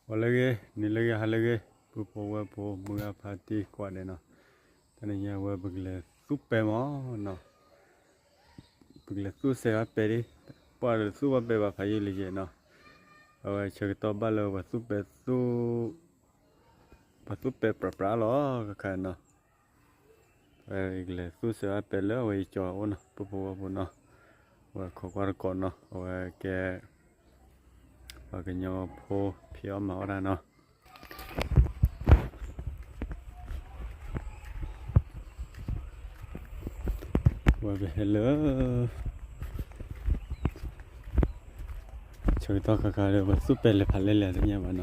ဂီၤလၢအဂ့ၤ နံၤလၢအဂ့ၤ ဟါလၢအဂ့ၤ ပုၢ်ဖိဝဲၢ်ဖိ မုၢ်ဂၤဖါတံၢ်ကိးဂၤဒဲးနီၤ, တနံၤညါဝဲပကလဲၤသူပဲာ်မးနီၤ, ပကလဲၤသူစဲးဝဲပဲာ်ဒံး, ပှၤတသူဝဲပဲာ်ဘၣ်ဖးယံာ်လံယဲနီၤ, အဝဲဆၢကတီၢ်ဘၣ်လၢပှၤသူပဲာ်သူ ပှၤသူပဲာ်ပြးပြးလီၤ ခါခါနီၤ, ဝဲကလဲၤသူစဲးဝဲပဲာ်လၢအဝဲယကၠီၤအိၣ်နီၤ ပုၢ်ဖိဝဲၢ်ဖိနီၤ, ဝဲခိးကွၢ်တကိးနီၤ အဝဲကဲ ပှၤကညီဖိဖံးအီၣ်မၤအီၣ်တၢ်နီၤ, ဝဲပဟဲလၢ ဆၢကတီၢ်ခါခါဒီး ပှၤသူပဲာ်လဲၤဖးလဲၢ်လဲၣ်တသ့ၣ်ညါဘၣ်နီၤ.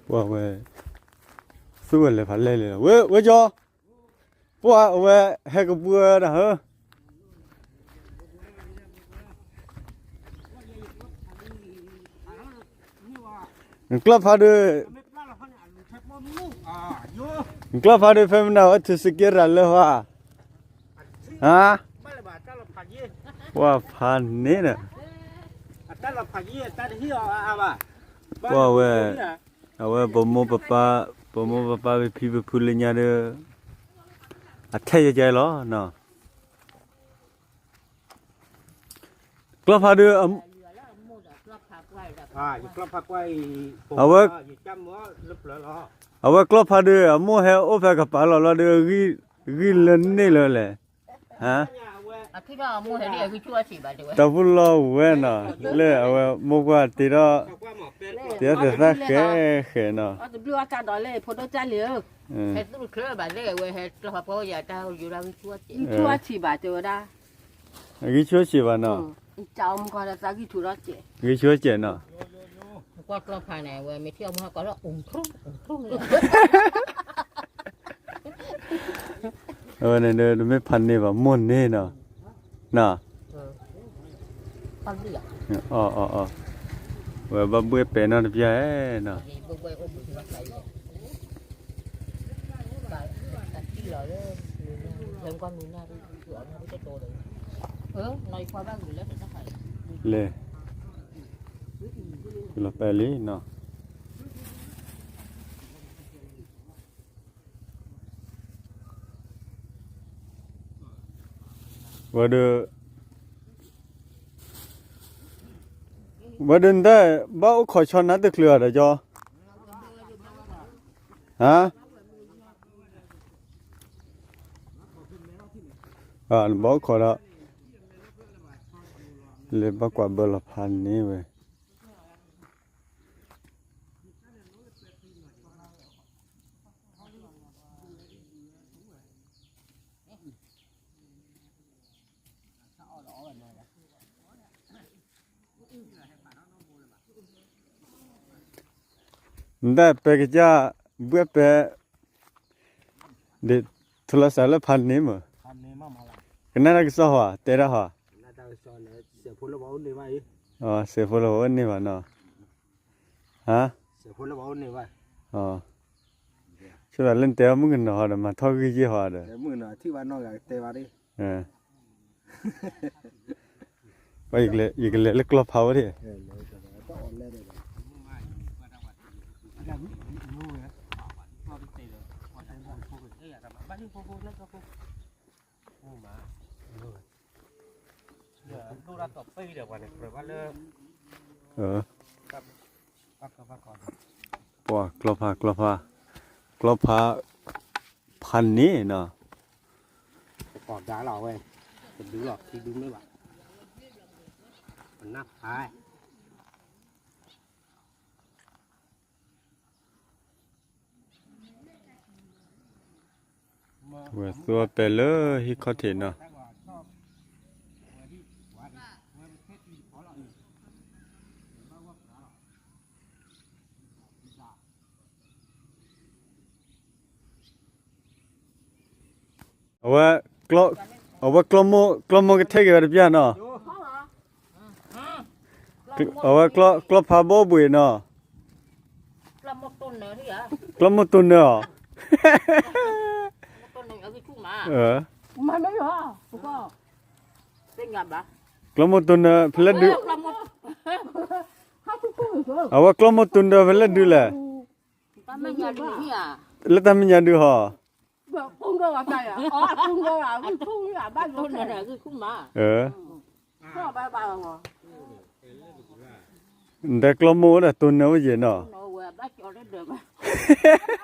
ပှၤဝဲ သူဝဲလဲၤဖးလဲၢ်လဲၣ်လီၤ ဝဲကၠီၤ, ပှၤအဝဲဟဲကပှၢ်တၢ်ဧၢ နကျီၢ်ဖးဒိၣ်, နကျီၢ်ဖးဒိၣ် ဖဲမနၤဝဲ ထူစက့ရၤလၢဟါ, ဟါ, ပှၤဖးန့ၣ်ဒီး, ပှၤဝဲ, အဝဲ ပမိၢ်ပပၢ်, ပမိၢ်ပပၢ်ပဖံပဖုလၢညါဒီး, အထဲယကဲလီၤနီၤ. ကျီၢ်ဖးဒိၣ်, အဝဲ, အဝဲကျီၢ်ဖးဒိၣ် အမိၢ်ဟဲအိၣ်ဖဲကပၤလီၤလီၤဒီး, ဂံၢ်လၢန့ၣ်လၢလဲၣ်, ဟါ, တၢ်ပူၣ်လီၢ်ဝဲနီၤ, လၢအဝဲမိၢ်ပှၢ်တ့ထီၣ်, တ့ထီၣ်သဲးသၣ်ဃဲးဃဲးနီၤ, ဂံၢ်ဆူၣ်ဆံးဘၣ်တဲဝဲဒၣ်, ဂံၢ်ဆူၣ်ဆံးဘၣ်နီၤ, ဂံၢ်ဆူၣ်ဆံးနီၤ, အဝဲန့ၣ်ဒီးတမ့ၢ်ဖးန့ၢ်ဘၣ် မိၢ်န့ၢ်နီၤ, နီၤ, ဝဲဘၣ်ဘှဲၣ်ပဲာ်နီတပျၢ်နီၤ, လဲၤ, လီၤပဲာ်လံနီၤ. ဝဲဒၣ်, ဝဲဒၣ်နတၢ်ဘၣ်အိၣ်ခိးဆီနါတချုးအီၤဒီးကၠီ, ဟါ, နဘၣ်အိၣ်ခိးဒီး, လဲၤဘၣ်ကွၢ်ဘၢလီၤဖးန့ၢ်ဝဲ နတၢ်ပဲကစၢ် ဘှဲၣ်ပဲာ်, ဒ်, ထူလီၤစးလၢဖးန့ၢ်မး, ကနၣ်တၢ်ကစီၣ်ဟီ, တဲဒၣ်ဟီ, စဲးဖိလၢပှၤအိၣ်န့ၢ်ဘၣ်နီၤ, ဟါ, ဆိသးလၢနတဲအီၤမုၣ်ကနီၤဟီဒီး မၤထီၣ်ဂံၢ်ယ့ၢ်ဟီဒီး, ယကလဲၤလၢကျီၢ်ဖးဝဲဒၣ်, ပှၤကျီၢ်ဖး ကျီၢ်ဖး ကျီၢ်ဖး ဖးန့ၣ်နီၤ, ပကိးဒါလီၤဝဲ, တဒုလီၤ ခံဒုမ့ၢ်ဘၣ်, ပနၢ်ဖး ဝဲသူဝဲပဲာ်လၢဟံၣ်ခီၣ်ထံးနီၤ. အဝဲ, အဝဲကျီၢ်မိၢ်ကထဲက့ၤဝဲတပျၢ်နီၤ, အဝဲကျီၢ်ဖးဘီဘှံးနီၤ, ကျီမိၢ်တိၢ်နၢအီၤ, ကျီမိၢ်တိၢ်နၢဖဲလဲၣ်ဒုး, အဝဲကျီမိၢ်တိၢ်နၢဖဲလဲၣ်ဒုးလဲၣ်, လၢတၢ်မဲာ်ညါဒုးဟီ, ဒီးကျီမိၢ်ဝဲဒၣ်တိၢ်နၢဝဲယဲၢ်နီၤ,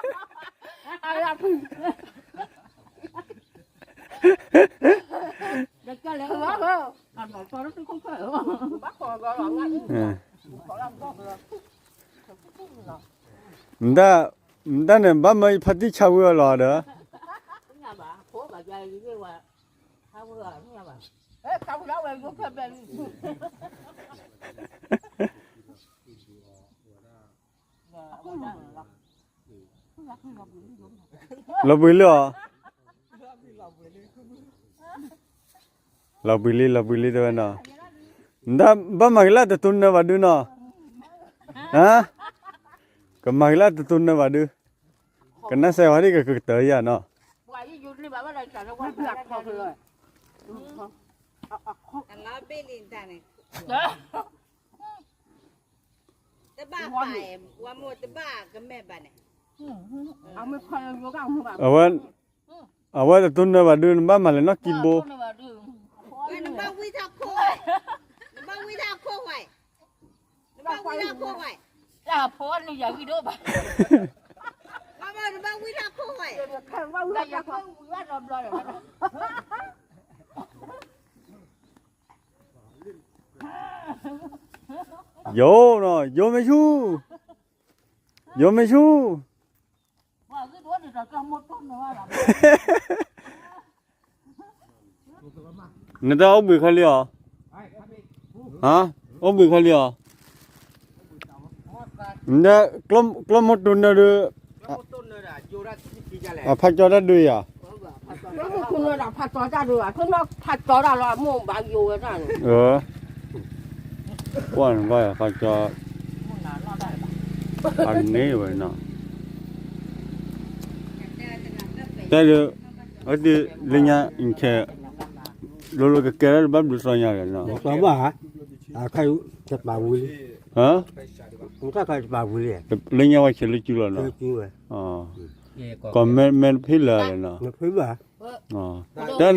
မတၤန့ၣ် ဘၣ်မၢယဖါတံၢ်ဆါဝံၤအီၤလီၤဒီး, လီၤဘှံးလံအီၤ, လီၤဘှံးလံ လီၤဘှံးလံတဲဝဲနီၤ, မတၤဘၣ်မၤက့ၤလၢတတိၢ်နၢဘၣ်ဒုးနီၤ, ကမၤက့ၤလၢတတိၢ်နၢဘၣ်ဒုး, ကနၣ်စဲးဝဲဒၣ်ကကတၢၢ်ယၤနီၤ, အလီၤဘ့ၣ်လံတၢ်န့ၣ်, တဘၣ်ပာ်, ဝဲမိၢ်တဘၣ်ကမဲာ်ဘၣ်န့ၣ်, အဝဲ, အဝဲတတိၢ်နၢဘၣ်ဒုး နဘၣ်မၤလဲၤနီၢ်ကံဘိ, နဘၣ်ဝံထီၣ်ခိၣ်ဝဲ, နဘၣ်ဝံထီၣ်ခိၣ်ဝဲ, တၢ်ဖိနုာ်ယၤဂံၢ်ဒိၣ်ဘၣ်, နဘၣ်ဝံထီၣ်ခိၣ်ဝဲ, ယိၤနီၤ ယိၤမ့ၢ်ဆူၣ်, ယိၤမ့ၢ်ဆူၣ်, နတၢ်အိၣ်ဘှံးခဲလံအီၤ, အိၣ်ဘှံးခဲလံအီၤ, နကျီမိၢ်တိၢ်နၢဒုး, အဖါကၠီတၢ်ဒုးယၤ, ဖါကၠီတၢ်ဒုး, ဖါကၠီတၢ်လီၤ အမိၢ်ဘၣ်ယိၤဝဲတၢ်န့ၣ်, ကွၢ်နဘၣ်ဖါကၠီ, အန့ၢ်ဝဲနီၤ, တဲဒုး, အသုလၢညါ, လိၤလိၤကကဲထီၣ်တဘၣ်ဘျုးသီညါလဲၣ်နီၤ, ဘၣ်, တပာ်ဝံၤလံ, တပာ်ဝံၤလံ, လၢညါဝဲဆဲးလၢစုလီၤနီၤ, ကီၢ်မဲမဲတဖံလၢာ်လဲၣ်နီၤ, တၢ်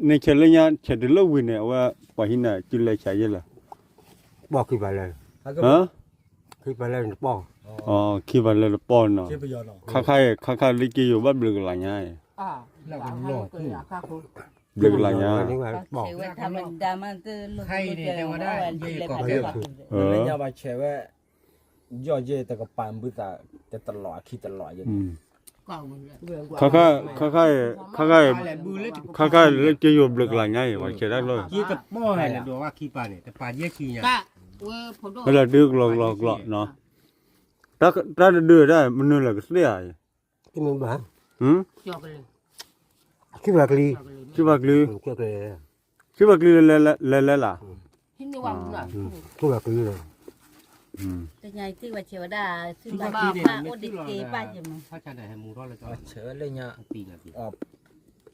နဆဲးလၢညါဆဲးတုၤလၢဝံၤန့ၣ် အဝဲပှၤဟံးနၤစုလဲၤဆးယဲၢ်လၢာ်, ပီၢ်ခံပၤလၢာ်, ခံပၤလၢာ်တပီၢ်, ခံပၤလၢာ်တပီၢ်နီၤ, ခါခါအံၤ ခါခါလၢက့ယိၤဘၣ်ဘျုးကလၤညါအံၤ, ဘျုးကလၤညါ, လၢညါဘၣ်ဆဲးဝဲ, ယီၢ်ယဲၢ်တကပၤဘုသး, တတလီၤအခံတလီၤယဲၢ်, ခါခါ, ခါခါအံၤ, ခါခါလၢက့ယိၤဘျုးကလၤညါအံၤ ပှၤဆဲးတၢ်ကျိ, ခံပၤန့ၣ်, လၢဒုးကလီကလီကလီနီၤ, တၢ်တဒုးဒၣ် မနုၤလဲၣ်ကသ့ၣ်ဧါ, ဘၣ်, ခံပၤကျံ, ခံပၤကျံ, ခံပၤကျံလဲၤလဲၤလၢ်, ခံပၤကျံလီၤ, တညါသ့ၣ်ဝဲဆဲးဝဲဒၣ်, ဆဲးလၢညါ,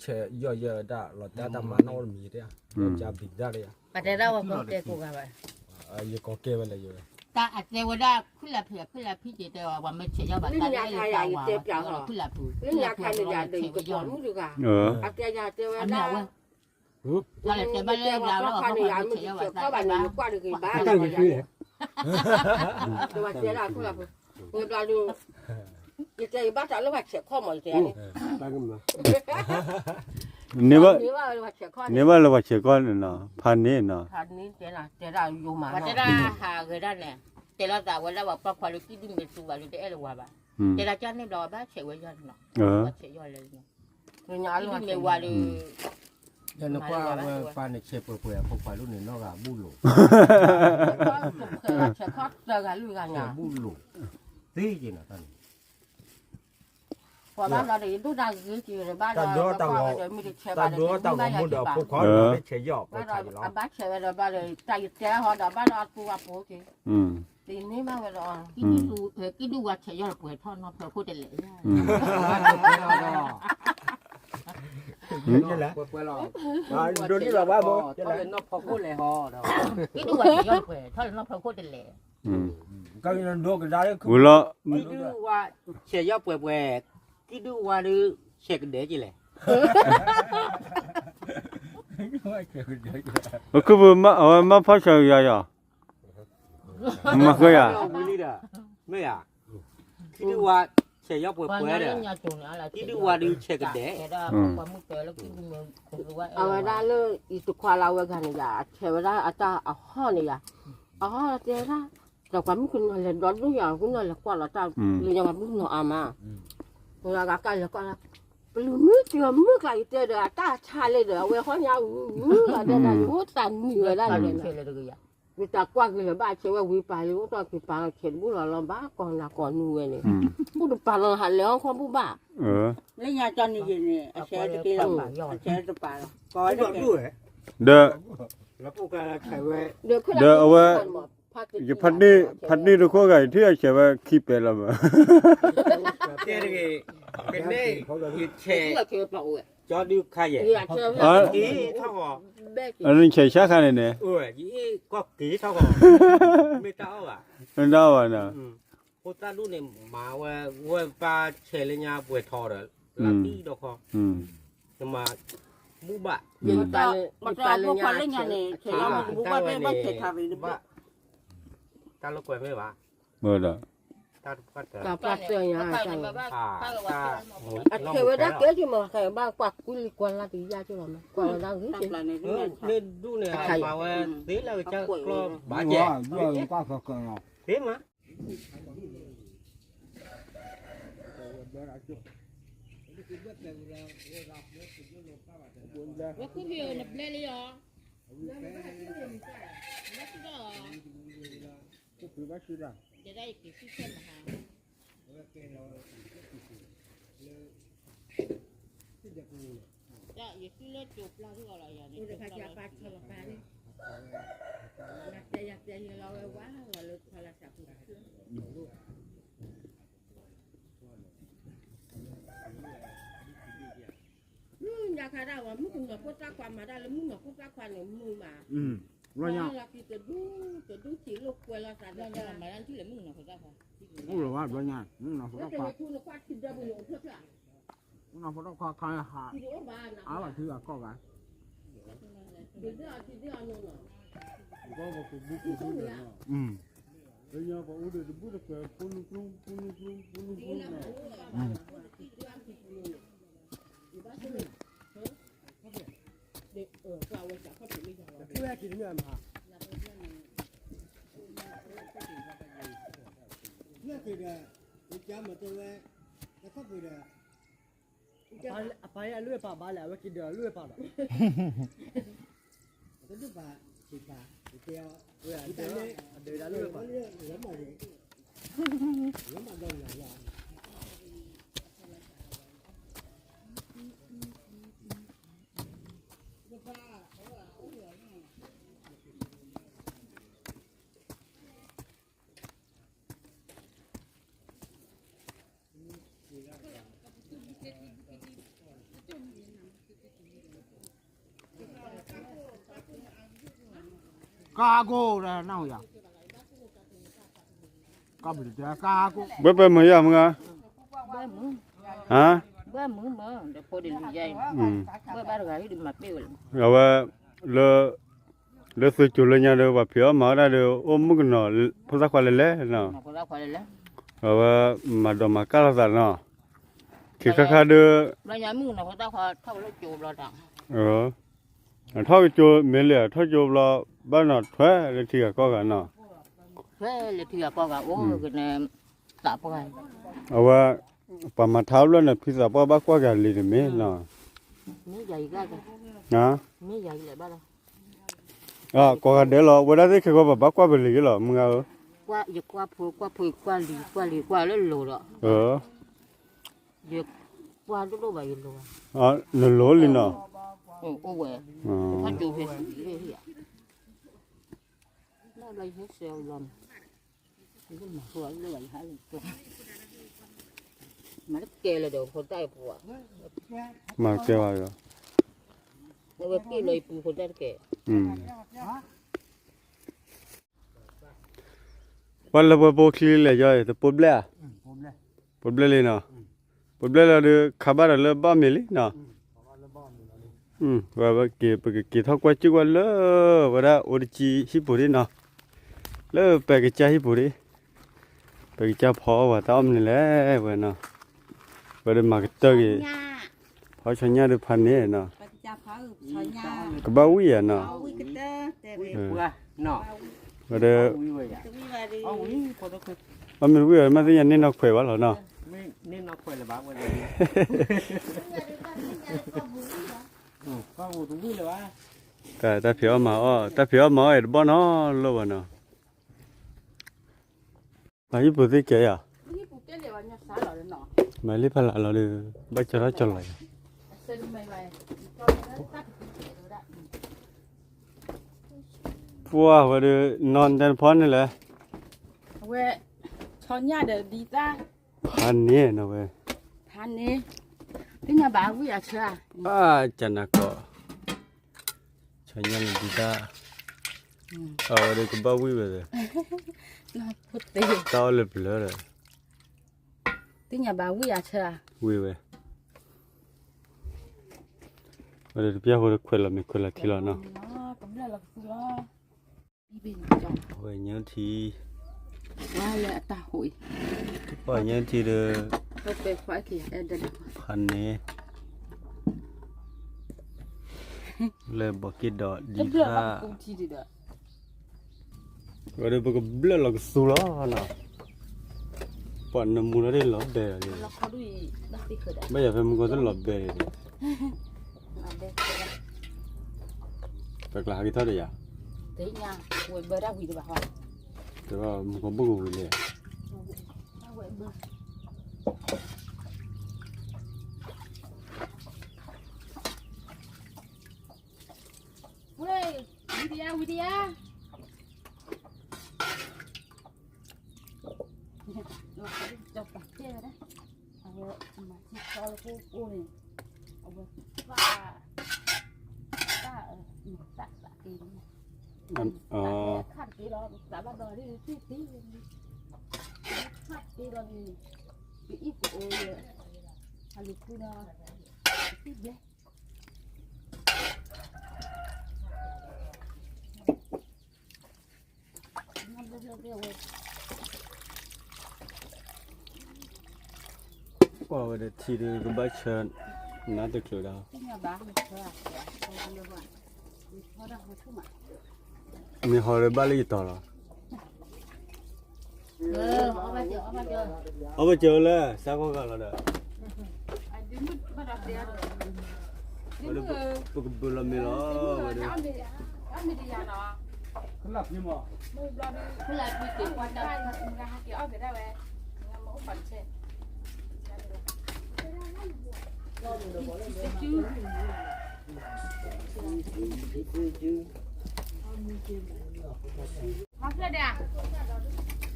ဆဲးယီၢ်ယဲၢ်ဒၣ်လီၤတၢ်တမၤနီၣ်အိၣ်တမံၤတဲ, ယဘံၣ်ဒၣ်လၢယၤ, ပတဲဒၣ်ဝဲကတဲကိးဂၤဘၣ်, ယကီၢ်ကဲဝဲလၢယၤ, တၢ်အတဲဝဲဒၣ် ခုလၢဖံး ခုလၢဖံးက့ၤတဲဝဲ ပှၤမ့ၢ်ဆဲးယီၢ်ဘၣ် တၢ်လၢယၤဝဲ, ခုလၢဖံး, ခုလၢဖံးဝဲဆဲးဝဲယီၢ်, အတဲယၤတဲဝဲဒၣ်, တၢ်လဲၤတဲဘၣ်လၢယၤလီၤ ပှၤမ့ၢ်ဆဲးယီၢ်ဘၣ် တၢ်လၢယၤ, တဲဝဲတဲဒၣ်ခုလၢဖံး, ယဘျီဒုး, ယတဲယဘၣ်တၢ်လၢပှၤဆဲးခီၣ်မး ယတဲန့ၣ်, န့ၢ်ဘၣ်လၢပှၤဆဲးခီၣ်န့ၣ်နီၤ ဖးန့ၣ်နီၤ, ပှၤတဲဒၣ်ဟးဂဲၤဒၣ်န့ၣ်, တဲလီၤသးဝဲဒၣ်ပှၤကွၢ်ခွါလၢတံၢ်ဒုၣ်မ့ၢ်သူဘၣ်လၢတအဲၣ်လၢၤဝဲဘၣ်, တဲဒၣ်ကၢ်န့ၣ်ဘျီဘၣ်ဆဲးဝဲယီၢ်န့ၣ်နီၤ, ဆဲးယီၢ်လဲၣ်, တံၢ်ဒုၣ်မ့ၢ်ဝါဒီး နကွၢ်ဝဲပၢ်န့ၣ်ဆဲးပှဲၤပှဲၤအဖိခွါလၢန့ၣ်နီၢ်ဂၤဘူၣ်လိာ်, ဆဲးခီၣ်တဂၤလွံၢ်ဂၤညါ, ဘူၣ်လိာ်, သ့က့ၤနီၤတၢ်န့ၣ်, ပှၤဘၣ်လီၤဒီးယဒိၣ်တၢ်ဂ့ၤက့ၤဘၣ်ဒီး, တၢ်ဒိတၢ်ဂီၤမူဒီးအဖိခွါဒီးဆဲးယီၢ်, ဘၣ်ဒီးအဘၣ်ဆဲးဝဲဒီးဘၣ်ဒီး တၢ်ယတဲဟီဒီးဘၣ်ဒီးအတူၢ်အဖိက့ၤ, သ့န့ၢ်ဘၣ်ဝဲဒီး ကံၣ်ဒုၣ်ဝါဆဲးယီၢ်ပှဲၤထီၣ်နီၢ်ဖီခိၣ်တလဲၣ်, ဒိးဒံးလီၤဘၣ်ဘိ ထီၣ်လၢနီၢ်ဖီခိၣ်လဲၣ်ဟီဒီး ကံၣ်ဒုၣ်ဝါဆဲးယီၢ်ပှဲၤထီၣ်လၢနီၢ်ဖီခိၣ်တလဲၣ်, ဝံၤလီၤ, ကံၣ်ဒုၣ်ဝါဆဲးယီၢ်ပှဲၤပှဲၤ, ကံၣ်ဒုၣ်ဝါဒုးဆဲးကဒဲးကလဲၣ်, ပခုပမၤအဝဲမၤဖီၣ်ဆၢကယၤယီၤ, မၤဃဲယၤ, မ့ၢ်ယၤ, ကံၣ်ဒုၣ်ဝါဆဲးယီၢ်ပှဲၤပှဲၤဒီး, ကံၣ်ဒုၣ်ဝါဒုးဆဲးကဒဲး, အဝဲဒၣ်လၢယတခွါလၢအဝဲဂၤန့ၣ်ယၤ အဆဲးဝဲဒၣ်အတၢ်အဟီၣ်န့ၣ်ယၤ, အဟီၣ်တဲဝဲဒၣ်, ဒီးပှၤမုၣ်ကနီၤလဲၤဒီဒိၣ်ယၤ ကနီၤလဲၤကွၢ်လီၤတၢ်, လၢညါပှၤမုၣ်ကနီၤအါမး, ပှၤဂၤကလဲၤကွၢ်လီၤ, ပလူၤမုၣ်ကမုၣ်ကျါယတဲဒီး အတၢ်ဆါလဲၣ်ဒီး အဝဲဟီၣ်ညါဝုၤဝုၤလီၤ ဒဲဒၣ်ယအိၣ်တၢ်နံၤဝဲဒၣ်လဲၣ် မ့ၢ်တၢ်ကွၢ်က့ၤလၢၤဘၣ် ဆဲးဝဲဝံၤပာ်လံ အိၣ်ထီၣ်က့ၤပာ်ဆဲးတဘူၣ်လီၤလီၤ ဘၣ်ကီၢ်နၤကီၢ်နူဝဲန့ၣ်, အိၣ်တပာ်လီၤဟးလဲၤဟီၣ်ခီဘူၣ်ဘၣ်, လၢညါကၠီနံၤယံၤန့ၣ် အဆဲးတက့ၢ်လီၤ, အဆဲးတပာ်လီၤ, ဒီး, ဒီးအဝဲ, ယဖါတ့ၢ်တခိၣ်ဂၤ ယထံၣ်အဆဲးဝဲခံပဲလီၤမး, တဲတဂ့ၤ, ကန့ၣ်, ယဆဲး, ကၠီဒုးခါယဲၢ်, အနဆဲးဆါခါန့ၣ်န့ၣ်, ယအံၤကီၢ်က့ၤထီၣ်ဂီၤ, မ့ၢ်တၢ်အီၣ်ဘၣ်, မ့ၢ်တၢ်အီၣ်ဘၣ်န့ၣ်, ဖိသၣ်ဒူၣ်န့ၣ် မၤဝဲ, ဝဲပၢ်ဆဲးလၢညါပှဲၤထီဒီး, လၢတံၢ်ဒီးခီ, နမၤ, ဘူၣ်ဘၣ်, ယတၢ်လၢကွဲးမ့ၢ်ဘၣ်, တၢ်လၢကွဲးမ့ၢ်ဘၣ်, တၢ်တပှၢ်တၢၢ်, အဆဲးဝဲဒၣ်ကဲက့ၤမး ဘၣ်ကွၢ်ကွံလံကွၢ်လၢ်တယၢ်က့ၤလီၤမး ကွၢ်ဝဲဒၣ်ဂ့ၤက့ၤ, လၢဒူၣ်န့ၣ် မၤဝဲသ့လၢကစၢ်ကျီဘၣ်ကဲ, သ့မး မုၣ်ကနီၤဖိသၣ်ခွါမၤတၢ်လၢ မုၣ်ကနီၤဖိသၣ်ခွါန့ၣ် မုာ်မး, လီၤညါ, တဒူၣ်တဒူၣ်ထံးလိာ်ကွဲလီၤသးဒီး မၤတၢ်ထံၣ်လၢမုၣ်ကနီၤဖိသၣ်ခွါ, အိၣ်လီၤဘၣ်ဘျီညါ, မုၣ်ကနီၤဖိသၣ်ခွါ, မုၣ်ကနီၤဖိသၣ်ခွါခါဟး, အါဘၣ်ထံဂၤကီၢ်ဂၤ, လၢညါပှၤအိၣ်ဒီးတဘူၣ်တခွဲး ဖိနူကျူ ဖိနူကျူ ဖိနူကျူ, အပၢ်အလွဲၢ်ပာ်ဘၣ်လဲၣ် အဝဲက့ၤဒၢးအလွဲၢ်ပာ်ဒီး, အဒၢးဒၢးလွဲၢ်ပာ်, ကါကိၢ်နၢ်ဟူယၤ, ကါပတကါကိၢ်, ဘၣ်ပမၤယၤမုၢ်ဂၤ, ဟါ, ဘၣ်မုၢ်မး ဒီးဖိဒိၣ်လွံၢ်ယါအံၤ, ဘၣ်ဘၣ်တဂၤဟံၣ်ဒုးမၤပ့ၢ်ဝဲလီၤ, အဝဲ, လၢသုးကၠိၤလၢညါဒီး ပှၤဖံးအီၣ်မၤအီၣ်တၢ်ဒီး အိၣ်မုၣ်ကနီၤဖိသၣ်ခွါလဲၣ်လဲၣ်နီၤ, အဝဲမၤဒိးမၤကၢ်လိာ်သးနီၤ, ခံခါခါဒီး, ထီၣ်ကၠိမ့ၢ်လဲၣ် ထီၣ်ကၠိဘျီ ဘၣ်နီၤထွဲလၢထံဂၤကီၢ်ဂၤနီၤ, ထွဲလၢထံဂၤကီၢ်ဂၤနီၤ, ထွဲလၢထံဂၤကီၢ်ဂၤအိၣ်ကန့ၣ်, သးပှၢ်, အဝဲ, ပှၤမၤထါဘျီန့ၣ် ဖံသးပှၢ်ဘၣ်ကွၢ်က့ၤလံတမ့ၢ်နီၤ, မ့ၢ်ယၤယံၤ, မ့ၢ်ယၤယံၤလဲၣ်ဘၣ်လီၤ, ကိးဂၤဒဲးလီၤ ဝဲဒၣ်သ့ၣ်ခဲကီး ပဘၣ်ကွၢ်ပလံၤယ့လီၤ မုၢ်ဂၤဧၢ, ယကွၢ်ဖိကွၢ်ဖိကွၢ်လံၤကွၢ်လံၤကွၢ်လၢလိၤဒီး, ယကွၢ်ဒိၣ်ဒိၣ်ဘၣ်ယလိၤ, နလိၤလံနီၤ, အိၣ်ဝဲ, ထီၣ်ကၠိဖဲ, ဘၣ်ဘျီယဟဲဆှၢလီၤန့ၣ်, မၤတကဲလၢၤဒီးဖိသၣ်အပူၤ, မၤတကဲဘၣ်ဒီး, အဝဲပ့ၢ်လီၤအပူၤဖိသၣ်တကဲ, ပှၤလၢပှဲၤပိာ်ချံလဲၣ် ယီၤ တပိာ်ဘျဲၣ်ဧါ, ပိာ်ဘျဲၣ်လံနီၤ, ပိာ်ဘျဲၣ်လီၤဒီး ခးဘၣ်ဒီးလၢဘၣ်မ့ၤလံနီၤ, ဝဲက့ၤ ပကက့ၤထီၣ်ကွၢ်ကၠူၣ်ကွၢ်လၢ ဝဲဒၣ်အိၣ်တကံဟံၣ်ပူၤဒ်နီၤ, လၢပဲကစၢ်ဟံၣ်ပူၤဒ်, ပဲကစၢ်ဖီအီၣ်ပှၤတၢ်အီၣ်မနုၤလဲၣ်ဝဲနီၤ, ဝဲဒၣ်မၤကတၢၢ်က့ၤ, ဖီဆီညၣ်ဒုးဖးန့ၣ်နီၤ, ကဘၣ်ဝံၣ်ယၤနီၤ, ဝဲဒၣ် အမ့ၢ်ဝံၣ်အီၤ မ့ၢ်သ့ၣ်ညါန့ၢ်နီၢ်ခွဲးဘၣ်လီၤနီၤ, တၢ်ဖံးအီၣ်မၤအီၣ် တၢ်ဖံးအီၣ်မၤအီၣ်အံၤတဘီၣ်နီၤ လီၤဘၣ်နီၤ, မၤဟံၣ်ပူၤသ့ၣ်ကဲယၤ, မၤလံဖးလၢ်လီၤဒီး ဘၣ်ကၠီထီၣ်ကၠီလီၤယၤ, ပှၢ်ဝဲဒီး နီၢ်တဲတဖီန့ၣ်လဲၣ်, အဝဲ ဆီညၣ်ဒီးဒံသၣ်, ဖးန့ၣ်နီၤဝဲ, ဖးန့ၣ်, သ့ၣ်ညါဘၣ်ဝံၣ်အဆၢ, အၢ ကနၤကီး, ဆီညၣ်န့ၣ်ဒံသၣ်, အဝဲဒီးကဘၣ်ဝံၣ်ဝဲ, တၢ်အီၣ်လၢပျၢၤဒီး, သ့ၣ်ညါဘၣ်ဝံၣ်အဆၢ, ဝံၣ်ဝဲ, ဝဲဒီးတပျၢ်ဖိဒီးခွဲးလီၤမ့ၤခွဲးလီၤထံလီၤနီၤ, ဝဲညၣ်ထံ, ဝဲညၣ်ထံဒီး, ဖးန့ၣ်, လၢဘီးက့ၢ်ဒီးဒံသၣ်, ဝဲဒီးပကဘျၢၣ်လီၤကသူလီၤနီၤ, ပှၤနမူလီၤဒ်လီၤဘဲလီၤ, ဘၣ်ယၤဖဲမူကီၢ်တလီၤဘဲဒံး, ပကျါဟးက့ၤထီၣ်ဒီးယၤ, တဘၣ်မူကီၢ်ဘိၣ်ကဝံၤလဲၣ်, ဝံၤဒီးယၤ ဝံၤဒီးယၤ, စီၤပၤတဲဝဲဒၣ်, အဝဲမၤထံကီလၢကိၣ်ကိၣ်န့ၣ်, အဝဲ, တၢ်သးသးက့ၤန့ၣ်, တၢ်ခးတက့ၢ်လီၤ သးဘၣ်ဒီးဒ်တ့ၢ်တ့ၢ်, ခးတက့ၢ်လီၤန့ၣ်, ပအံၣ်ပအိၣ်လၢ, အလူၤဃုဒီး, တံၢ်ဘျဲ ကွၢ်ဝဲဒီးထံဒုးကဘၣ်ဆၢ, နါတချုးဒီး, မ့ၢ်ဟီဒီးဘၣ်လၢယတီၤလီၤ, အီၣ်ဘၣ်စၢၤလၢ စါကီၢ်ဂၤလီၤဒီး, ပကဘုးလီၤမ့ၤလီၤ, ဝဲဒီး,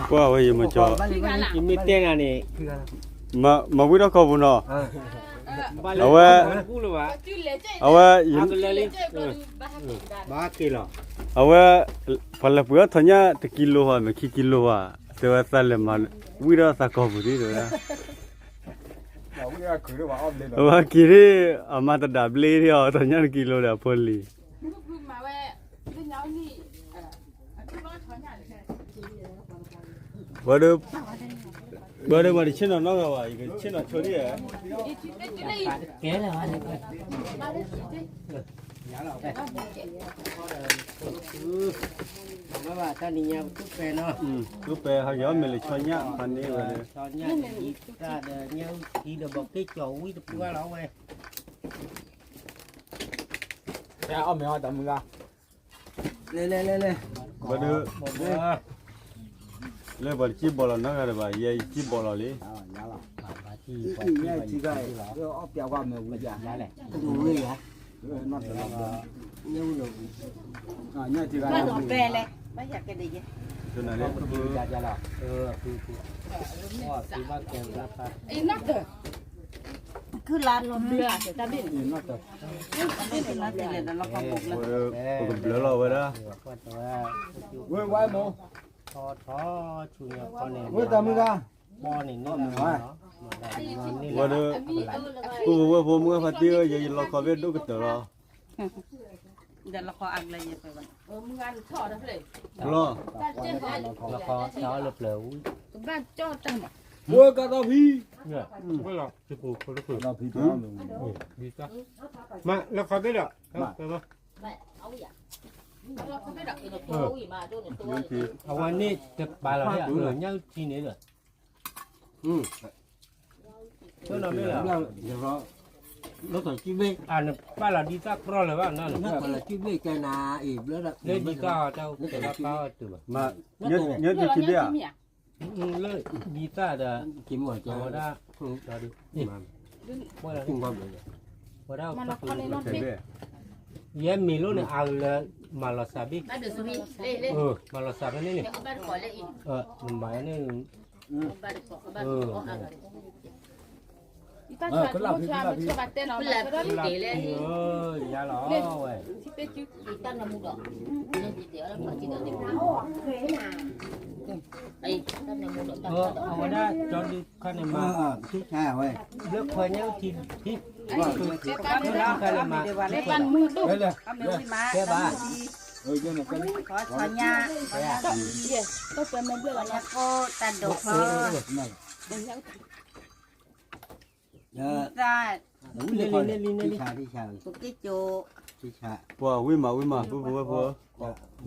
ကွၢ်ဝဲယမၤကၠီ, ယမ့ၢ်တဲနၤန့ၣ်, မၤဝံၣ်ထီၣ်ခီပူၤနီၤ, အဝဲ, အဝဲ, အဝဲ, ပှၤလဲၤပှ့ၤအီၣ်ထီၣ်ညၣ်တကံလိၤဘၣ် မ့ၢ်ခံကံလိၤဘၣ်, တဲဝဲသးလဲၤမၤဝံၣ်ထီၣ်သးကီၢ်ပူၤဒ်တဲဝဲဒၣ်, အဝဲက့ၤဒ်, အမၤတဒၣ်ဘျ့ဒ်အီၤ ထီၣ်ညၣ်တကံလိၤဒီးအဖိလံၤ ဝဲဒီး, ဝဲဒီးပှၤတဆ့ၣ်နီၤနီတဂၤဘၣ် ယကဆ့ၣ်နီၤဆိဒ်ဧါ, ကဲလၢၤဘၣ်, တၢ်နံၤညါပတူၢ်ပဲာ်နီၤ, တူၢ်ပဲာ်ဟးက့ၤအီၣ်မ့ၤလၢဆီညၣ်ဖးန့ၢ်ဝဲ, ဆီညၣ်ဒီးဒံသၣ်ဒီးညၣ်အူထံဒီးဘီးက့ၣ်ကၠီၤဝံၣ်တပှၢ်လီၤဝဲ အီၣ်မ့ၤအီၣ်တၢ်မုၢ်ဂၤ, လဲၤလဲၤလဲၤလဲၤ, ဘၣ်ဒီး, လၢပှၤတစံၣ်ဘီလီၤနီတဂၤတဘၣ် ယဲယစံၣ်ဘီလီၤလံ, ညၣ်ထံဂၤ, အီၣ်ပျးကွၢ်မ့ၢ်ဝံၤယၤ, ဝံၤယၤ, ညၣ်ထံဂၤ, ဘၣ်လီၤပဲလဲၣ်, ဘၣ်ယၤကဒဲးယဲ, တ နၤလၢ ပကဘျၢလီၤဝဲဒၣ်, ဝဲတၢ်မုၢ်ဂၤ, ဝဲဒီး, ပုၢ်ဖိဝဲၢ်ဖိမုၢ်ဂၢ်ဖါတံၢ်ဧၢ, ယဲယလီခီဘ့ၣ်ဒိၣ်ကတၢၢ်လီၤ. လီၤ, လီၤခီတၢ်လၢပျၢၤဝံၤ, ကဘၣ်ကၠီၣ်တၢ်မး, ဝဲကၢ်သီဖံ, ဝဲလီၤ, မၤလီၤခီဘ့ၣ်ဒီး, အဝဲန့ၣ်တပာ်လီၤ, ညၣ်ထံန့ၣ်ဒီး လၢတၢ်စုဘ့ၣ်, အနပာ်လီၤဒ်သၣ်ကြီလၢၤဘၣ်နီၤ, လၢဒ်သၣ်အတၢ်အိၣ်ကဲဘၣ်ပၢ်အီၤတုၤဘၣ်, ညၣ်တစုဘ့ၣ်ဧါ, လၢဒ်သၣ်ဒီး, ဝဲဒၣ်, ဝဲဒၣ်, ယဲမ့ၢ်လိၣ်န့ၣ် အဂၤလၢမၤလီၤစှၤဘ့ၣ်, မၤလီၤစှၤဖဲန့ၣ်န့ၣ်, နမၤန့ၣ် ယတၢ်ဆါမုၢ်ဆါမုၢ်ဆါဘၣ်တဲနီၤ, လၢဖံဧၢ, ယၤလီၤဝဲ, အဝဲဒၣ်ကၠီဒုခါန့ၣ်မး, ဘျၢခွဲညါထံထံ, တၢ်မုၢ်လၢခါန့ၣ်မး, တၢ်မုၢ်ဒိၣ်, တဲဘၣ်, ခီဆီညါ, တၢ်ဒိးဖီ သၣ်, ပက့ၣ်ကၠိ, ပှၤဝံၣ်မးဝံၣ်မး ပုၢ်ဖိဝဲၢ်ဖိ,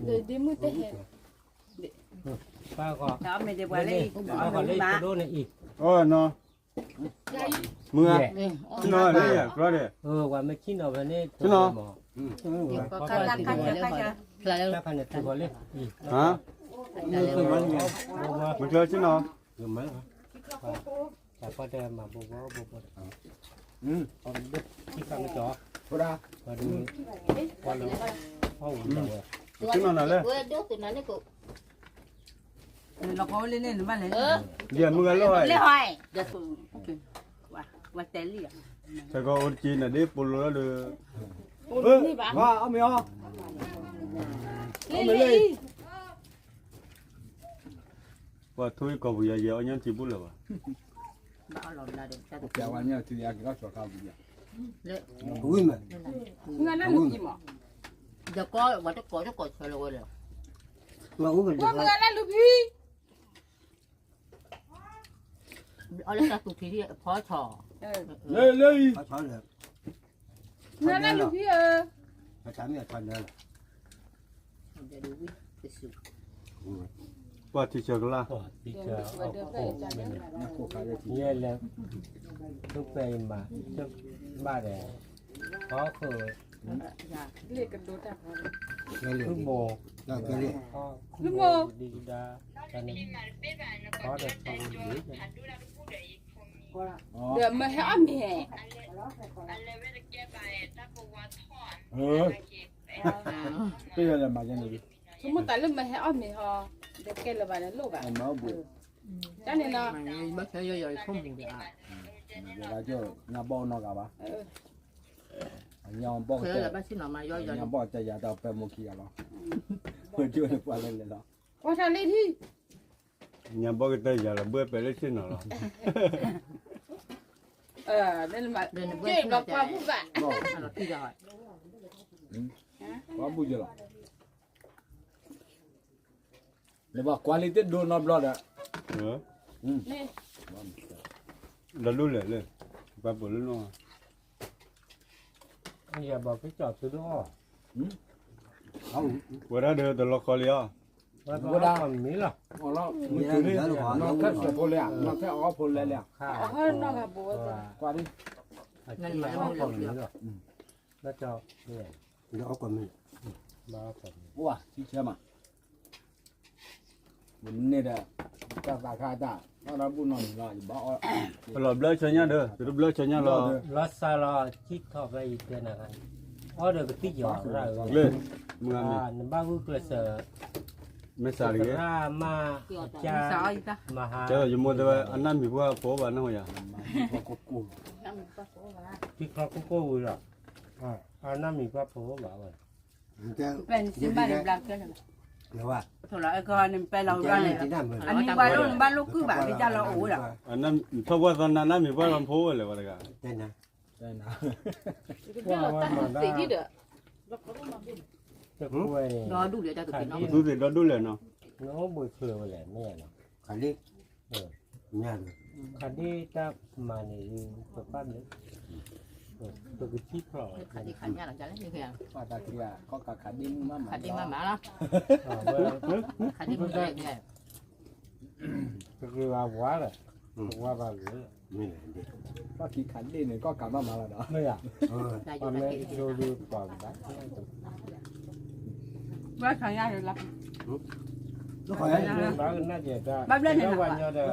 တၢ်မ့ၢ်ဒ်ပှၤလၢအံၤ, ပှၤလၢအံၤတဒိၣ်န့ၣ်အံၤ, အနီၤ, မုၢ်ဧါ, ဆ့ၣ်နီၤလၢယၤကြီဒီး, ပှၤမ့ၢ်ဆ့ၣ်နီၤဖဲန့ၣ်, ဆ့ၣ်နီၤ, တၢ်ခါန့ၣ်ထူၣ်ဂီၤလံ, မုၢ်ချၢဆ့ၣ်နီၤ, တၢ်ပှၤတဲမၤဘိဘိဘိဘိ, ပှၤဒုး, ပှၤလၢ, ဆ့ၣ်နီၤနၤလၢ, လီၤကီဝဲလၢန့ၣ်နဘၣ်လဲၤ, ဒ်မုၢ်ဂၤလၢဟီ, တဲလံ, ဆဲကီအိၣ်တက့ၢ်နၤဒ်ပိလိလီၤဒီး, ပှၤအီၣ်မ့ၤအီ, ပှၤထိၣ်အံၤကီၢ်ပူၤယၤယဲအီၣ်ညၣ်ထံဘူၣ်လၢၤဘၣ်, ဝဲန့ၣ်, ဝဲန့ၣ်, ဝဲလၢတၢ်သူၣ်ထံဖီဆီ, လၢလၢအံၤ, မုၢ်ဂၤလၢလူၤဖံဧၢ, ပှၤထံဆၢကလါ, ယဲလဲၣ်, သုပဲအံၤမး, ဘၣ်ဒီး, ဖီခိၣ်, သုဘိ, သုဘိဒံကဒါ, ဖီဒီးထီဘိဒံး ဒီးမ့ၢ်ဟဲအီၣ်မ့ၤ, ဆိကမိၣ်တၢ်လၢမ့ၢ်ဟဲအီၣ်မ့ၤဟီ, ဒီးကဲလၢၤဘၣ်န့ၣ်လိၣ်ဘၣ်, တၢ်န့ၣ်လီၤ, ညါဘီၣ်နီတဂၤဘၣ်, ညါဘီၣ်တယၤတၢ်ပဲမိၢ်ခံဂၤလီၤ, ပှၤလဲၤလဲၤလီၤ, ပှၤထီၣ်လံထံ ညါဘီၣ်ကတၢၢ်ယၤလီၤ ဘှဲၣ်ပဲာ်လၢဆ့ၣ်နီၤလီၤ, ဘၣ်, ပှၤဘူၣ်ယလီၤ, နဘၣ်ကွၢ်လံတဒိနီတဘျီဒီး, လီၤလူလၢာ်လၢ, ပှၤပိာ်လၢနီၢ်, ယဘၣ်ကစီၣ်သုဒိၣ်အီၣ်, ဝဲဒၣ်ဒီးတလီၤခီလံအီၤ, ဝဲဒၣ်မ့ၢ်လီၤ, နီၢ်ခဲစၢၤဖိလဲၣ်, နီၢ်ခဲအီဖိလဲၣ်, ကွၢ်ဒ်, ပှၤထံဆၢမး, န့ၣ်ဒီး, တၢ်သးခါတၢ်, တၢ်ဘူၣ်နီၢ်မံၤလီၤ, ပလီၤဘျၢဆၢညါဒီး တဘျၢဆၢညါလီၤ, လီၤစၢ်လီၤ ထံထီၣ်ဖဲအံၤတဲနၤ, အီၣ်ဒီးကသံၣ်ကီၤရၣ်, နဘၣ်ဂုာ်ကျဲးစၢး, မ့ၢ်စးတဂ့ၤ, မ့ၢ်စးအီၤ, ကဲဒီးယမိၢ်တဲဝဲ အနၢ်မံၤပှၢ်ဖိဘၣ်နၢ်ဟူယၤ, ထံချီကိၢ်ကိၢ်ဝံၤလီၤ, အနၢ်မံၤပှၢ်ဖိဘၣ်ဝဲ, ပနစံးဘၣ်န့ၣ်ဘျါကဲလၢၤဘၣ်, ထိၣ်လီၤအဲကီန့ၣ် ပၢလီၤဝဲန့ၣ်, အမံၤပှၢ်ဒိၣ်န့ၣ်ဘၣ်လိၣ်ကုၢ်ဘၣ် ကစၢ်လီၤအိၣ်ဝဲဒီး, ထီၣ်ပှၢ်သီနၤ နၢ်မံၤပှၢ်လီၤဖိဝဲလဲၣ်ဝဲတဂၤ, ဒူၣ်လၢတၢ်သူသ့ၣ်ဒံးဒီး, ဒ်သိးသ့ၣ်ဒီဒူၣ်လဲၣ်နီၤ, နအိၣ်ဘှံးချုးဝဲလဲၣ် မ့ၢ်ဧါနီၤ, ခးဒ့ၣ်, ခးဒ့ၣ်တၢ်မၤန့ၣ် ပပၢ်ဘျုး, ပကထံၣ်ဖျိးဝဲ, ခးဒ့ၣ်ခးညၣ်လီၤ, ခးဒ့ၣ်မၤမးလီၤ, ခးဒ့ၣ်မၤမးလီၤ, ခးဒ့ၣ်မၤမးလီၤ, ပက့ၤဝဲဝါလီၤ, ပဝါဘၣ်ဂ့ၤ, ပှၤခံခးဒ့ၣ်န့ၣ် ကီၢ်ကးဘၣ်မးလီၤဒီး, မ့ၢ်ဧါ, ပှၤမ့ၢ်ဒိဒိပှၤဘၣ် ဘၣ်ဆါညါလီၤ, ဘၣ်ဘျၢန့ၣ်, ယပုၢ်ဒ့တဲ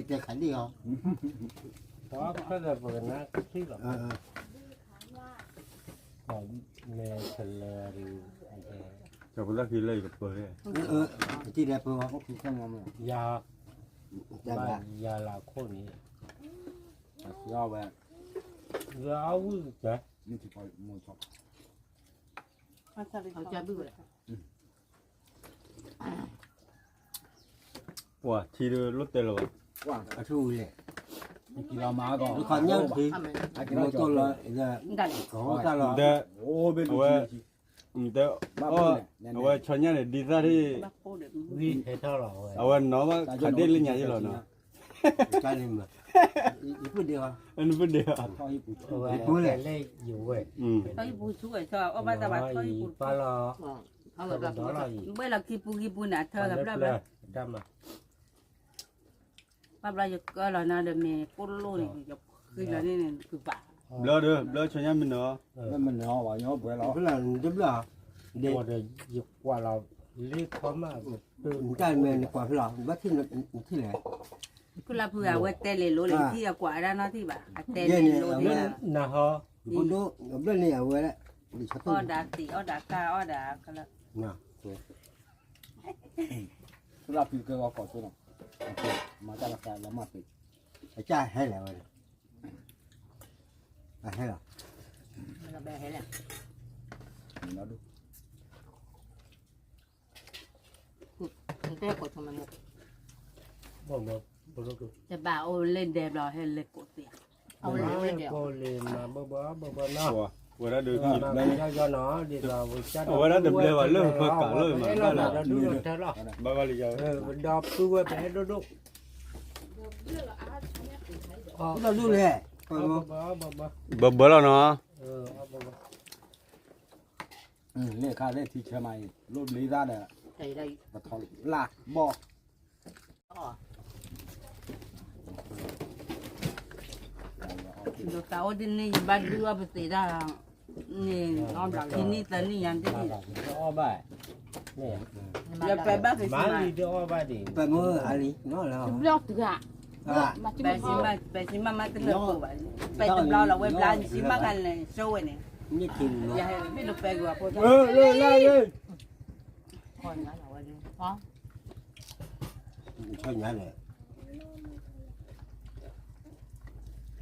ခးဒ့ၣ်အီၤ, ပှၤဖဲဒီးပကနၣ်ကထံၣ်လီၤ, မ့ၢ်တလၢ်, တၢ်ဖိတၢ်ခံလၢယကပၢၤ, ယၤ, ယၤလၢခိၣ်န့ၣ်, ဝဲအဝံၣ်ကဲ ပှၤထံဒၣ်လိၣ်တဲလၢၤဘၣ်, အထူၣ်ဝံၤလဲၣ်, မ့ၢ်ကလီၤမၤကီၢ်, အဝဲ, အဝဲဆီညၣ်န့ၣ် ဒ်သၣ်ထံၣ်, အဝဲနီၤဘၣ်ခးဒ့ၣ်လၢညါယလီၤနီၤ, နပုၢ်ဒ့, ဘှဲလီၤခံပူၤခံပူၤန့ၣ် အထၢကဘျၢဘျၢ, ဘၣ်ဘျီယကၢလီၤနၤဒီးမ့ၢ်ကိၣ်လိၣ်န့ၣ် ယဃံလီၤန့ၣ်န့ၣ် ကပၤ, ဘျၢဒီး ဘျၢဆီညၣ်မနုၤ, မနုၤဘၣ်, ယကွၢ်လီၤလ့ခီမး, တၢ်မ့ၢ်နကွၢ်ဖဲလီၤ ဘၣ်ထံၣ်နထံၣ်လဲၣ်, ဖုလၢဖုအဝဲတဲလဲၤလိၤလံ ထံၣ်အကွၢ်အဒၣ်နီၢ်ထံၣ်ဘၣ် အတဲလဲၤလိၤန့ၣ်, နဟီ, ဘျၢန့ၣ်အဝဲ, အီၣ်ဒၣ်သံး အီၣ်ဒၣ်ကၢ် အီၣ်ဒၣ်ကလၢာ်, ဖုလၢဖုကဲဂီၤကီၢ်ဆိနီၤ, မၤတၢ်လီၤသးလီၤမၢ်ပ့ၤ, အကၢ်ဟဲလဲၣ်ဝဲ, အဟဲလီၤ, ဟဲလီၤ, တဲကိးဆိမ့ၢ်, တဘၣ်အိၣ်လၢဒဲးဘျီဟဲလဲၤကိးသ့ဧါ, အဝဲလဲၤဝဲဒဲး, ကိးလံမၤဘၢဘၢဘၢဘၢနီၤ, ဝဲဒၣ်ဒုး, အဝဲဒၣ်တဘျဲဘၣ်လၢပကးလၢမၤဘၣ်လီၤ, ဒီပုၢ်ဝဲၢ်ပအဲၣ်ဒိၣ်ဒိၣ်, ဒိၣ်ဒိၣ်လဲၣ်, ဘၢဘၢလီၤနီၤ, လၢခါလၢထံဆၢမးအံၤ လိၣ်ဘျ့သၣ်ဒီး, ပထီၣ်လၢဘီၣ်, ဒိးသးအိၣ်တန့ၢ်ယဘၣ်ဒုးအီၣ်ပသ့ၣ်တၢ်, န့ၣ်, ခံနံၣ်သၢနံၣ်ယါတနံၣ်, ယပဘၣ်ကစံးမး, ပမ့ၢ်အလံ, ပစံးမး, ပစံးမးမးတလၢာ်ကိးဘၣ်, ပတဘျီလီၤဝဲဘျါ နစံးမးခါန့ၣ် စိဝဲန့ၣ်, ယဟဲမ့ၢ်တပဲဂၤဖိ, ဆီညါလဲၣ်,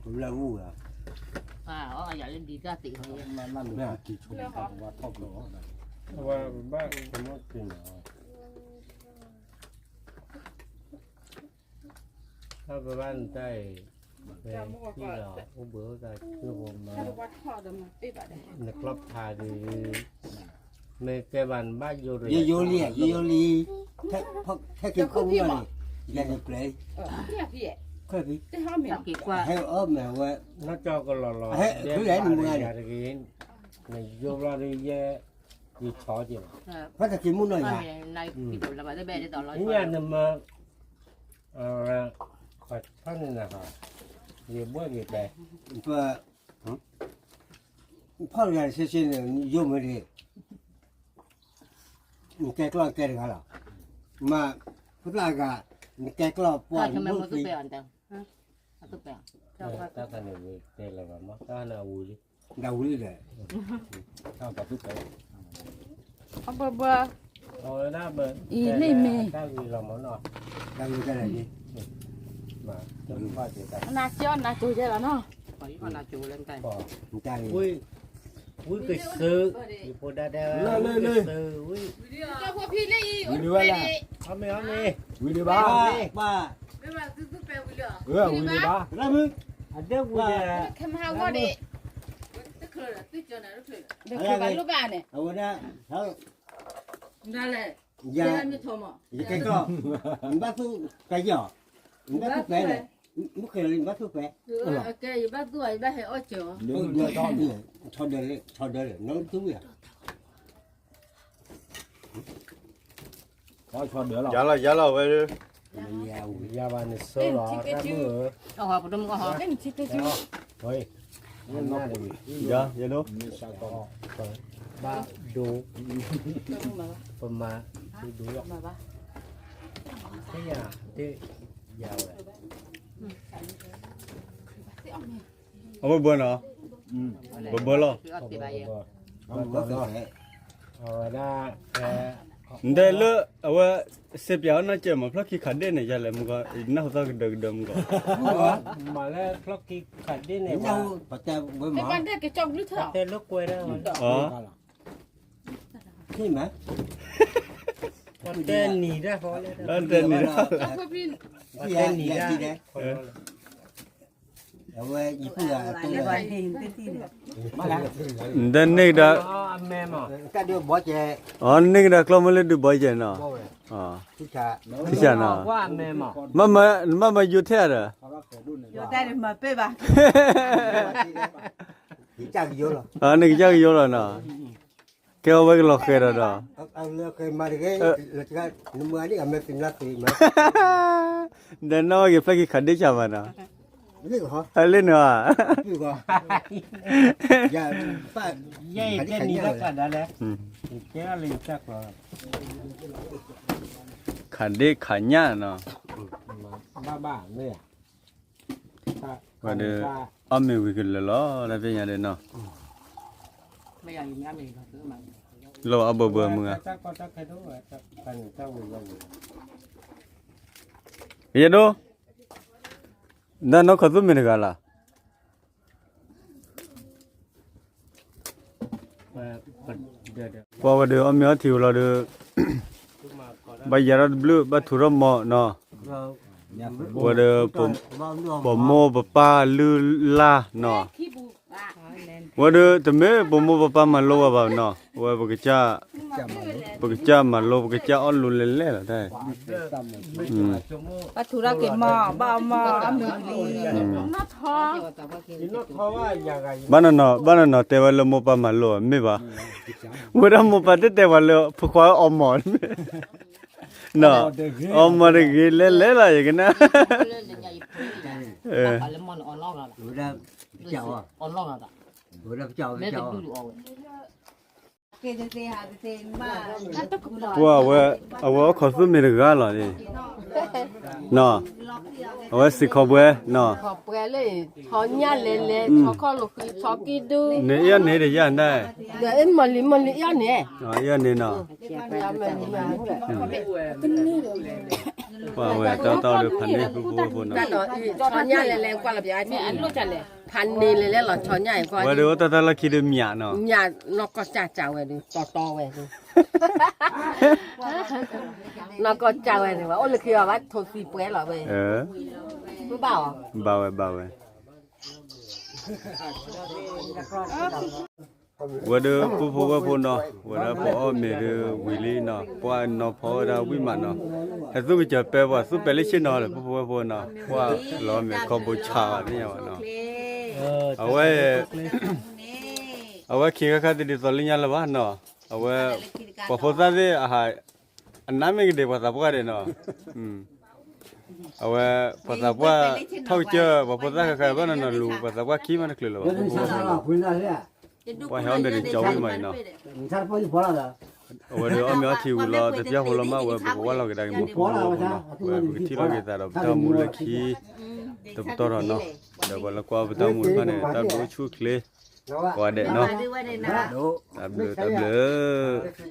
ကလၢအူၣ်ဧါ, ယၤလၢဒံးတၢ်သ့ၣ်, ဝဲဘၣ်ကမီၣ်က့ၤနီၤ, တၢ်ပဘၣ်နတၢ်အံၤ, ပဟံၣ်လီၤအိၣ်ဘှံးအိၣ်သးကၠိဖိမၤ, နကျီၢ်ဖးဒံး, မ့ၢ်ကဲဘၣ်နဘၣ်ယိၤ, ယယိၤလံ, ယယိၤလံ, ထဲက့ၤခိၣ်မုၢ်လီၤန့ၣ်, ယၤန့ၣ်ပျဲ, ဟဲအီၣ်မ့ၢ်ဝဲ, နီၢ်ကၠီကလီၤလီၤ, ဟဲဖုလဲၣ်နမုၢ်ဂၤန့ၣ်, နယိၤဘျီဒီးယဲ, ယဆီက့ၤလီၤ, ဖဲတက့ၤမုၢ်နီၤယၤ, ညၣ်နမၤ, ထီၣ်န့ၣ်နဟး, ယဘှဲၣ်က့ၤတဲ, ပ, ဖီၣ်တဂၤတဆ့ဆ့န့ၣ် ယိၤမ့ၢ်ဒံး, နကဲကျီၢ်ကဲတဂၤလီၤ, မ့ၢ်, ဖိသၣ်အဂၤ, နကဲကျီၢ်ပှၢ်မုၢ်သံ, တၢ်န့ၣ်တဲလၢၤဘၣ်မး, တၢ်န့ၣ်အဝံၤလံ, ဒၣ်ဝံၤလံဒီး, တၢ်ပှၤသူၣ်ဖဲ, အဘၢဘၢ, အံၤလံမ့ၢ်, နကၠီနကၠိယဲလီၤနီၤ, ဝံကစၢ, ယဖိဒါဒဲ, ဝံကစၢ, ဝံ, ဝံဒံဘၣ်, ဝံဒံဘၣ်, ဝံဒံဘၣ်, အဒဲဝံဒံ, ခဲမဟါဂီၢ်ဒံး, တချုးဘၣ်လိၣ်ဘၣ်န့ၣ်, အဝဲဒၣ်, ဒ်လဲၣ်, ယကဲကီၢ်, နဘၣ်သူၣ်ပဲယီၤ, နဘၣ်သူၣ်ပဲလဲၣ်, မုၢ်ဃဲၤလီၤနဘၣ်သူၣ်ပဲ, ကဲယဘၣ်သူၣ်, ယဘၣ်ဟဲအီၣ်ကၠီ, ထီဒၢလၢ, ထီဒၢလၢ, နသူၣ်ဝဲ ယၤလီၤ ယၤလီၤဝဲ, ယၤဘၣ်နဆၢလီၤ, ပဒိၣ်မုၣ်အီၣ်ဟီ, ယၤ, ယၤဒိ, ဘၣ်ဒိ, ပမၤ, ဒိလီၤ, သ့ၣ်ညါ, သ့ၣ်ညါဝဲ အဝဲဘၢနီၤ, ဘၢဘၢလီၤ, အဝဲဒၣ်, နတဲလၢ, အဝဲ, စ့ပၠးအီၣ်နီၢ်ကဲမး ဖျီၣ်ခံခးဒ့ၣ်န့ၣ် ယၤလဲၣ်မုၢ်ကီး နၢ်ဟူသီကဒၢကဒၢမုၢ်ကီး, မၤလၢဖျီၣ်ခံခးဒ့ၣ်န့ၣ်, တဲလၢကွဲဒၣ်, တဲနံၤဒၣ်, တဲနံၤဒၣ်, တဲနံၤဒၣ် နတန့ၢ်ကဒါ, အန့ၢ်ကဒါကျီၢ်မ့ၢ်လၢဒုးဘီကဲနီၤ, ထံဆးနီၤ, နဘၣ်မၤယိၤထဲဒီး, နကစၢ်ကယီလီၤနီၤ, ကဲအီၤဝဲကလီၤဃဲၤဒီးဒီး, ဒီးနီၢ်ဝဲက့ၤဖျဲၣ်ခံခးဒ့ၣ်ဆးမးနီၤ, လ့ၣ်န့ၣ်ဧါ, ခးဒ့ၣ်ခးညၣ်နီၤ, ဝဲဒီး, အီၣ်မ့ၤဝံၤကလၢာ်လီၤ တၢ်သ့ၣ်ညါဒီးနီၤ, လီၤအဘၢဘၢမုၢ်ဧါ, ယဒိ, နနီၢ်ခီသူၣ်မ့ၢ်တဂၤလီၤ ပှၤဝဲဒီးအီၣ်မ့ၤအီထံဝံၤလီၤဒီး, ဘၣ်ယၤထီၣ်တဘျုး ဘၣ်ထူးထီၣ်မီၤနီၤ, ဝဲဒီး, ပမိၢ်ပပၢ်လုၢ်လၢ်နီၤ, ဝဲဒီးတမ့ၢ်ပမိၢ်ပပၢ်မၤလိဝဲဘၣ်နီၤ, ဝဲပကစၢ်, ပကစၢ်မၤလိ ပကစၢ်အီၣ်လိၤလဲၤလဲၤလီၤတၢ် ဘၣ်ထူးထီၣ်က့ၤမီၤ ဘၣ်အီၣ်မီၤအီၣ်မ့ၤဝံၤလံ, ဘၣ်နီၤနီၤ ဘၣ်နီၤနီၤ တဲဝဲလၢမိၢ်ပၢ်မၤလိ မ့ၢ်ဘၣ်, ဝဲဒၣ်မိၢ်ပၢ်တတဲပှၤလၢ ဖိခွါအီၣ်မီၤ, နီၤ, အီၣ်မီၤတဂ့ၤလဲၤလဲၤလီၤ ယကနၣ် ပှၤဝဲ, အဝဲအိၣ်ခိးသူၣ်မ့ၢ်တဂၤလီၤ, နီၤ, အဝဲစံးခီပှဲၤ, နီၤ, ခီပှဲၤလၢ, ထီညၣ်လဲၤလဲၤ ထီခီၣ်လိာ်ဃံ ထီကံၢ်ဒူ, န့ၣ်အီၤန့ၣ်တယၢ်န့ၣ်, မီၤလံမီၤလံအီၤန့ၣ်, အီၤန့ၣ်နီၤ, ပှၤဝဲတၢ်တီဒီးဖးန့ၢ်ဖုဖိဖိနီၤ, ထီညၣ်လဲၤလဲၤကွၢ်လီၤပျါ, ဖးန့ၢ်လဲၤလဲၤလီၤ ထီညၣ်အံၤကွၢ်, ဝဲဒီးအိၣ်တၢ်တၢ်လီၢ်ခံဒီးမၠးနီၤ, မၠးနီၢ်ကီၢ်စၢ်စၢ်ဝဲဒီး တီတီဝဲဒီး နီၢ်ကီၢ်စၢ်ဝဲန့ၣ် အိၣ်လၢခံအီၤဘၣ်ထိးသံပှဲၤလီၤဝဲ, ဘၣ်အီၤ, ဘၣ်ဝဲ ဘၣ်ဝဲ, ဝဲဒီးပုၢ်ဖိဝဲၢ်ဖိနီၤ, ဝဲဒၣ်ပအီၣ်မ့ၤဒီးဝံၤလံနီၤ, ပှၤနီၤဖီဝဲဒၣ်ဝံၣ်မးနီၤ, ဟဲသူၣ်ကစၢၢ်ပဲပှၤသူၣ်ပဲလၢဆ့ၣ်နီၤဒီး ပုၢ်ဖိဝဲၢ်ဖိနီၤ, ပှၤလီၤမ့ၤခီဘိဆးဘၣ်သ့ၣ်ညါဘၣ်နီၤ, အဝဲ အဝဲခံခါခါတဒ်သိးလၢညါလၢၤဘၣ်နီၤ, အဝဲ ပှၤဖိသၣ်သ့ၣ်အဟး, အနးမ့ၢ်ကဒ့ၣ်ပှၤသးပှၢ်ဒဲးနီၤ, အဝဲ ပှၤသးပှၢ်ထီၣ်ကစၢၢ် ပှၤဖိသၣ်ဃဲဃဲဘၣ်နီၤနီၤလူၤ ပှၤသးပှၢ်ခံမးတချုးလၢၤဘၣ်, ပှၤဟဲအီၣ်မ့ၤတကၠီဝံၣ်မးအံၤနီၤ, အဝဲဒီးအီၣ်မ့ၤအီထံဝံၤလီၤ တပျၢ်ဖိလီၤမး ဝဲပကဝၢ်လီၤက့ၤဒၣ်က့ၤမူဖိဖိနီၤ, ဝဲပကထံၣ်လိာ်က့ၤသးဒီးပတၢ်မူလၢခံ တပတီၢ်ထီၣ်နီၤ, ဒီးပှၤလၢကွၢ်ပတၢ်မူတဖၣ်န့ၣ် တၢ်ဘျုးဆူၣ်ချ့, ပှၤဒဲးနီၤ, တၢ်ဘျုး တၢ်ဘျုး